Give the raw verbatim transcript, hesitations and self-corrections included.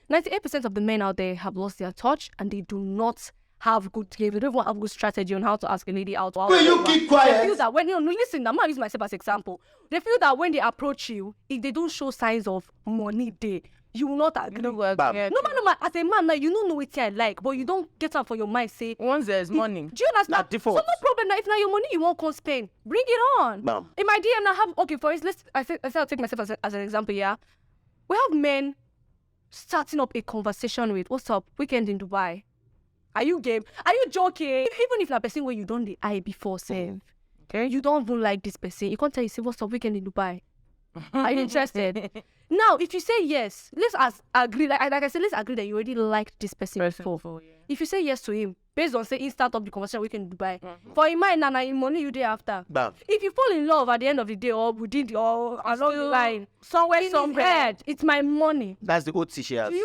Ninety-eight percent of the men out there have lost their touch and they do not have good game. They don't even have good strategy on how to ask a lady out. Will you keep They quiet? feel that when, you know, listen, I'm gonna use myself as example. They feel that when they approach you, if they don't show signs of money there, you will not agree. No, well, Bam. yeah. No man, no man, as a man now, you don't know what I like, but you don't get out for your mind say, Once there's money, do you understand? Na default. So no problem now. If now your money you won't come spend, bring it on. Bam. In my D M now, have, okay, for instance, let's, I say, I say I'll take myself as, a, as an example. Yeah, we have men starting up a conversation with, "What's up? Weekend in Dubai? Are you game? Are you joking?" Even if na person where you don't the eye before, save. Okay. You don't even like this person. You can't tell you say, "What's up? Weekend in Dubai? Are you interested?" Now, if you say yes, let's as agree. Like, I- like I said, let's agree that you already liked this person Person before. before, yeah. If you say yes to him, based on say he start up the conversation, "Weekend in Dubai." For him mind, na na him money you dey after. Bam. If you fall in love at the end of the day or within the or along the Still line, somewhere, in his somewhere. Head, it's my money. That's the O T she has. Do you